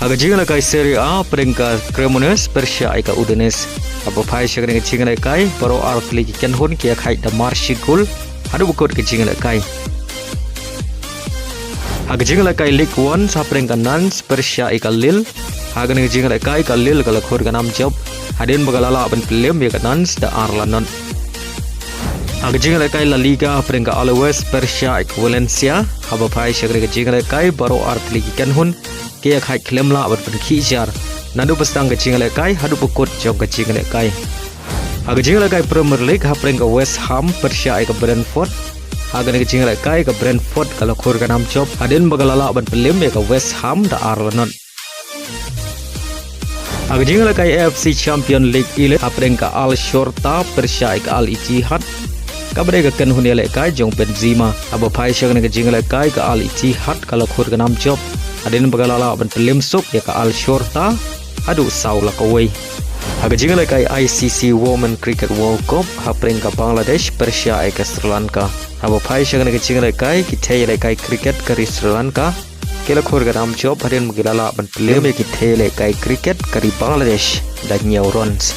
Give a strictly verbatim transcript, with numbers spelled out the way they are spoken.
Ha ka jingïalehkai Serie A, pyrshah ka Cremonese pyrshah ïa ka Udinese. Haba phai sha kane ka jingïalehkai, baroh artylli ki kynhun ki ïakhaid da mar shi kol haduh ba kut ka jingïalehkai. Ha ka jingïalehkai Ligue One, hapdeng ka Nantes pyrshah ïa ka Lille. Ha kane ka jingïalehkai ka Lille ka la khur ka nam jop hadien ba ka la lah ban pynlem ïa ka Nantes da ar la not. Ha ka jingïalehkai La Liga, hapdeng ka Alaves pyrshah ïa ka Valencia. Haba phai sha kane ka jingïalehkai, baroh artylli ki kynhun ki ïakhaid khlem lah ban pynkhih jar naduh ba sdang ka jingïalehkai haduh ba kut jong ka jingïalehkai. Ha ka jingïalehkai Premier League, hapdeng ka West Ham pyrshah ïa ka Brentford. Ha kane ka jingïalehkai ka Brentford ka la khur ka nam jop hadien ba ka la lah ban pynlem ïa ka West Ham da ar la not. Ha ka jingïalehkai A F C Champion League Elite, hapdeng ka Al Shorta pyrshah ïa ka Al Ittihad, kaba dei ka kynhun ïalehkai jong Benzema. Haba phai sha kane ka jingïalehkai, ka Al Ittihad ka la khur ka nam jop hadien ba ka la lah ban pynlem suk ïa ka Al Shorta haduh saw la kawei. Ha ka jingïalehkai I C C Women Cricket World Cup, hapdeng ka Bangladesh pyrshah ïa ka Sri Lanka. Haba phai sha kane ka jingïalehkai, ki thei ïalehkai cricket ka ri Sri Lanka ki la khur ka nam jop hadien ba ki la lah ban pynlem ïa ki thei ïalehkai cricket ka ri Bangladesh da hynñiew runs.